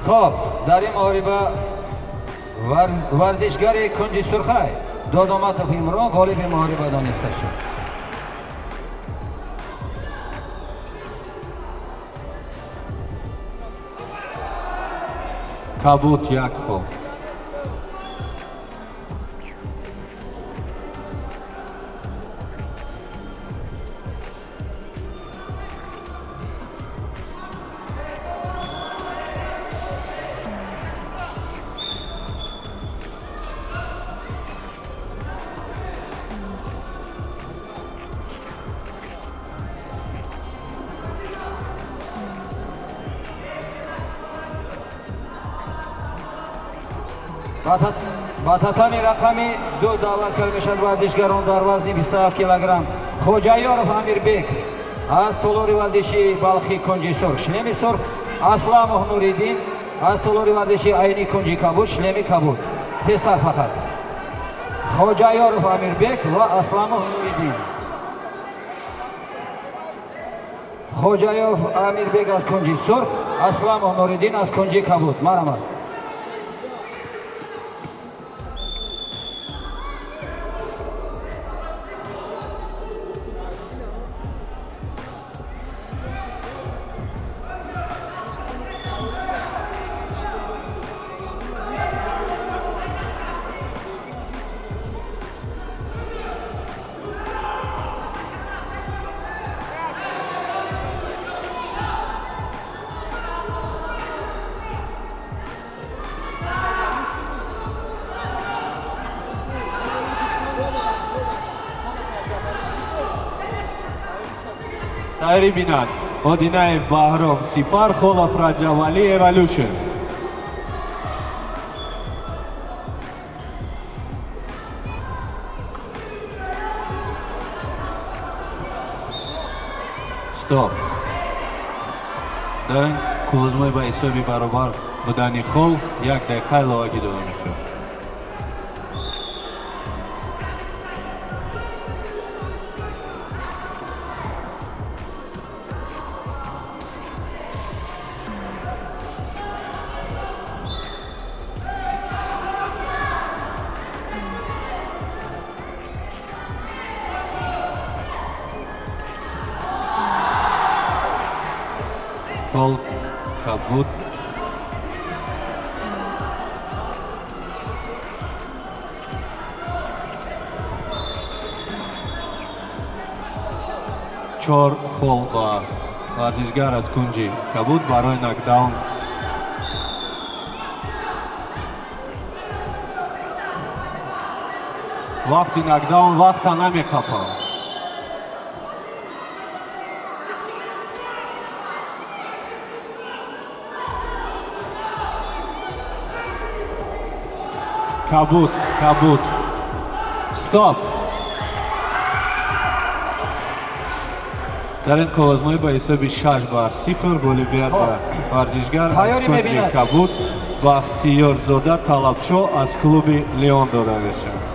Хоб, дар ин муҳориба варзишгари кунҷи сурхай Додоматов Имрон ғолиби муҳориба дониста шуд. Кабуд як хол. Ба татами рақами 2 даъват карда мешавад варзишгарон дар вазни 27 килограмм. Хоҷаёров Амирбек аз толори варзиши Балхи, кунҷи сурх, шлеми сурх, Асламов Нуриддин аз толори варзиши Айни, кунҷи кабуд, шлеми кабуд. Тезтар фақат. Хоҷаёров Амирбек ва Асламов Нуриддин. Хоҷаёров Амирбек аз кунҷи сурх, Асламов Нуриддин аз кунҷи кабуд. Марҳамат. Тайёрӣ бинад Одинаев Баҳром, Сипар, Холов Раҷабалӣ, Эволюшн. Стоп. Дар ин қуввозмоӣ ба ҳисоби баробар будани хол як дақиқа иловагӣ дода мешавад. Хол кабуд. Чор хол ба варзишгар аз кунҷи кабуд барои нокдаун. Вақти нокдаун вақта намеқапад. Кабуд, кабуд. Стоп. Дар ин қуввозмоӣ ба ҳисоби 6-0 ғолибият ба варзишгар аз Тайёрӣ кунҷи мебинад. кабуд Бахтиёрзода Талабшо аз клуби Леон дода мешавад.